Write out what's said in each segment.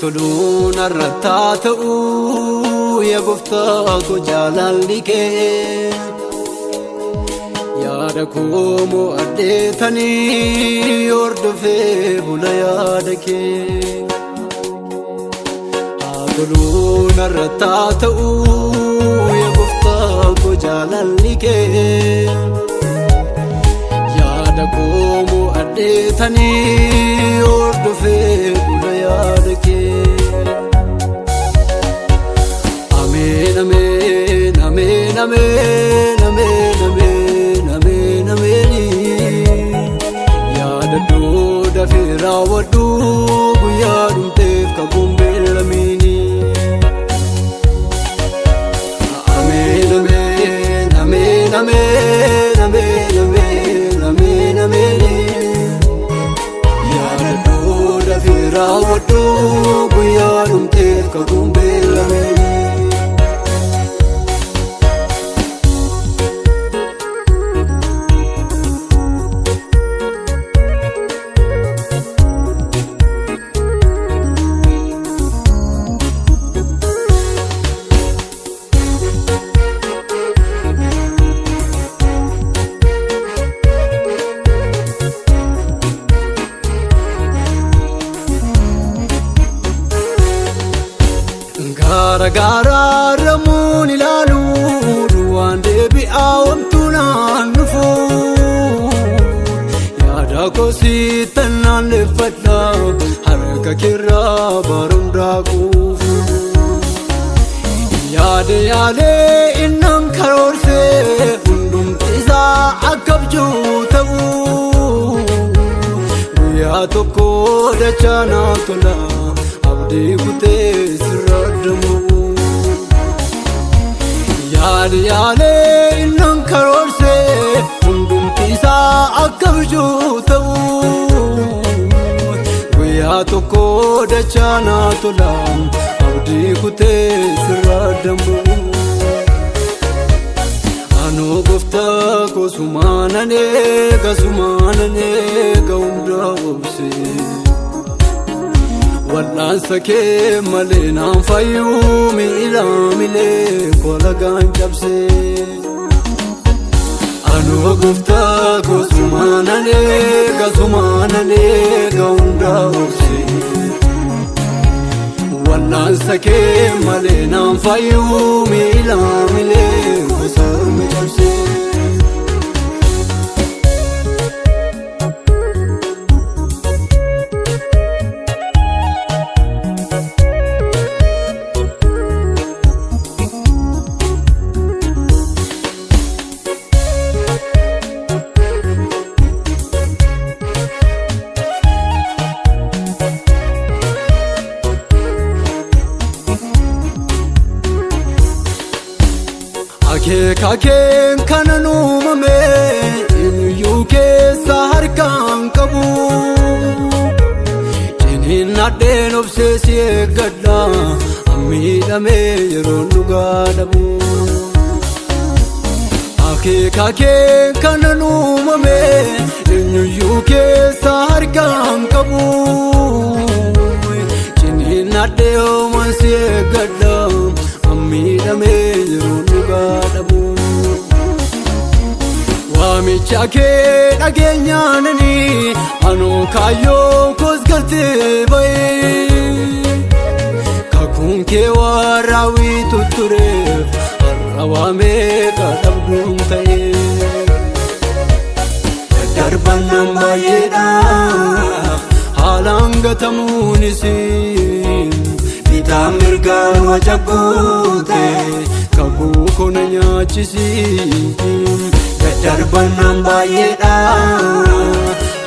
Toluun irrattaa ta'uu yaa gooftaa koo jaalalli kee yaada koo mo'adheetanii hordofee bula yaada kee. Haa toluun irrattaa ta'uu yaa gooftaa koo jaalalli kee yaada koo mo'adheetanii hordofee bula yaada kee. Ameen, ameen, ameen, ameen, ameen, ameen, ameen, ameen. Yaadadhuu dafee raawwadhu guyyaa dhumteef kakuun beelamiini. Ameen, ameen, ameen, ameen, ameen, ameen, ameen, ameen. Yaadadhuu dafee raawwadhu guyyaa dhumteef kakuun beelamiini. Gaara gaara ramuun ilaalu duwwaan deebi'aa homtuu naan dhufu. Yaada koo sittannaan leeffadha harka keerraa baruun daakuufu. Yaade yaadee innan karoorsee hundumti isaa akka abjuu ta'u. Guyyaa tokko dachaa naa tola abdii kutee sirra adamu. Yaade yaadee innan karoorsee hundumti isaa akka abjuu ta'u. Guyyaa tokko dachaa naa tola abdii kutee sirra adamu. Anoo gooftaa koo sumaanan eega sumaanan eega hunda obsee. Wal'aansa kee malee naan fayyuu miila milee kolagaan cabsee. Anoo gooftaa koo sumaanan eega sumaanan eega hunda obsee. Wal'aansa kee malee naan fayyuu miila milee kosarme cabsee. Akeeka keen kanan uumame eenyuyyuu keessa harkaan qabu. Ciniinnadheen obsee si eeggadha ammiidhamee yeroon dhugaa dhabu. Akeeka keen kanan uumame eenyuyyuu keessa harkaan qabu. Ciniinnadhee hooman si eeggadha ammiidhamee yeroon dhugaa dhabu. Waamicha kee dhageenyaanani anuu kaayyoo koos galtee ba'ee. Kakuun kee waan raawwii tuttureef har'a waamee kadhabduun ta'ee. Daddarbannaan baay'eedha haalaan gatamuunis bitaa mirgaan waca guute kakuu koo na nyaachisi. Daddarbannaan baay'eedha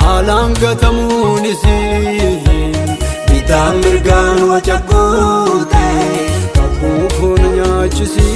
haalaan gatamuunis bitaa mirgaan waca guute kakuu koo na nyaachisi.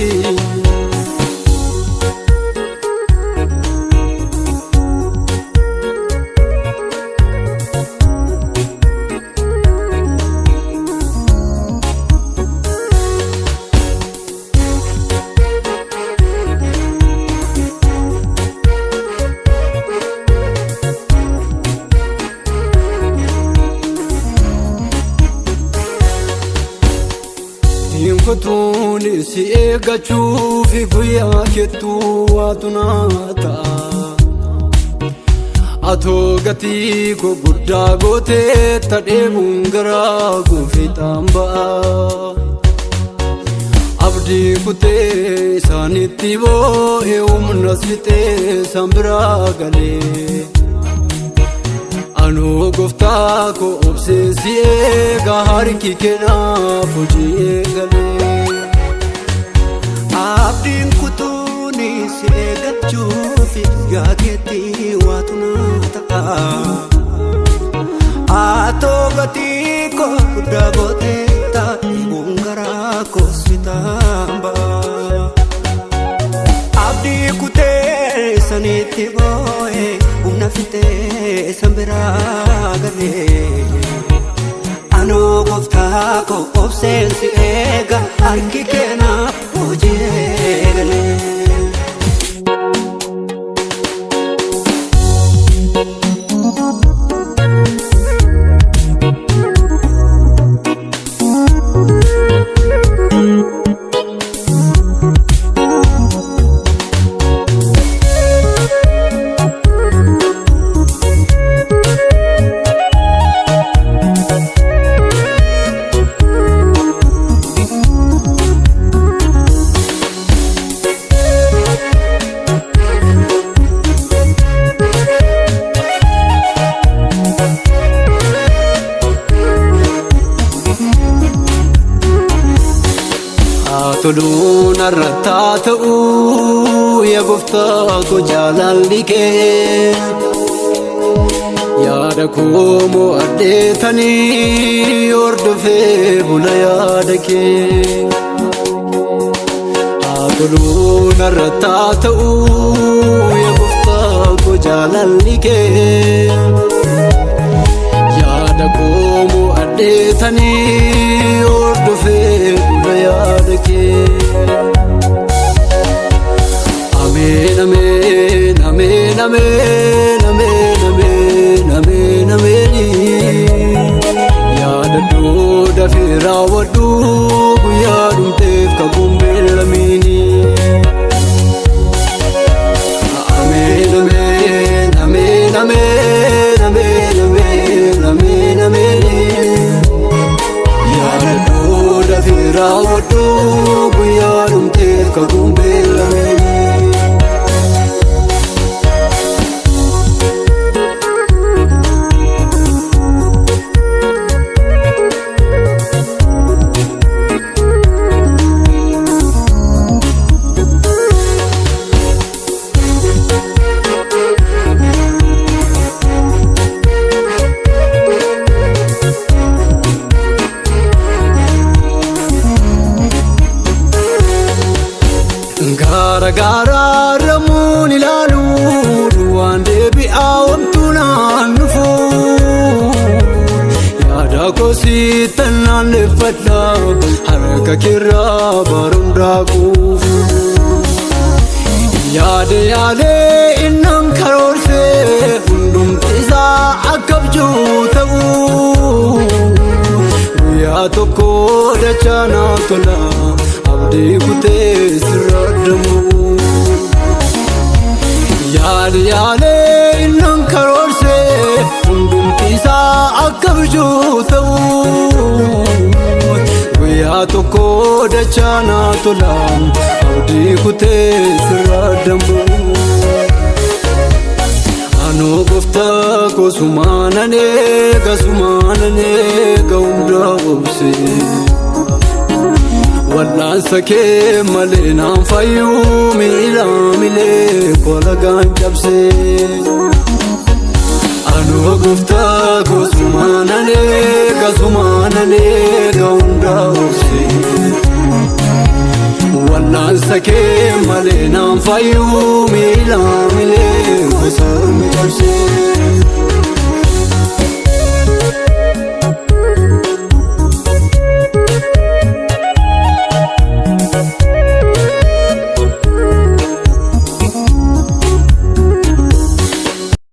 Kutuun si eeggachuuf guyyaa keettuu waatu naa ta'a. Atoo gatii koo guddaa gootee tadheebuun garaa gooftaan ba'a. Abdii kutee isaanitti boo'ee humna fixee isaan biraa galee. Anoo gooftaa koo obsee si eega harki keenaaf hojii eegalee. Abdiin kutuuni si eeggachuuf yaakeetti waatu naa ta'a. Atoo gatii koo guddaa gootee taa'ee garaa koo si taamba. Abdii kutee sanitti boo'ee humna fixee san biraa galee. Anoo gooftaa koo obseen si eega harki keenaaf hojii eegalee. Toluun irratti ta'uu yaa gooftaa koo jaalalli kee. Yaada koo mo'adheetanii hordofee bula yaada kee. Haa toluun irratti ta'uu yaa gooftaa koo jaalalli kee. Yaada koo mo'adheetanii hordofee bula yaada kee. Ameen ameen ameen ameen ameen ameen ameen ameen. Yaadadhuu dafee raawwadhu guyyaa dhumteef kakuun beellamiini. Ameen ameen ameen ameen ameen ameen ameen ameen. Yaadadhuu dafee raawwadhu guyyaa dhumteef kakuun beellamiini. Gaara gaara ramuun ilaalu duwwaan deebi'aa wantu naan dhufu. Yaada kosii tannaan leeffadha harka keerraa baruun daakuuf. Yaade yaadee innan karoorsee hundumti isaa akka abjuu ta'u. Guyyaa tokko dachaa naaf tola abdii kutee sirra damu. Yaade yaadee innan karoorsee hundumti isaa akka abjuu ta'u. Guyyaa tokko dachaa naaf tola abdii kutee sirra damu. Anoo gooftaa koo sumaanan eega sumaanan eega hunda obsee. Wal'aansa kee malee naan fayyuu miila milee kolagaan cabsee. Anoo gooftaa koo sumaanan eega sumaanan eega hunda obsee. Wal'aansa kee malee naan fayyuu miila milee kosaan cabsee.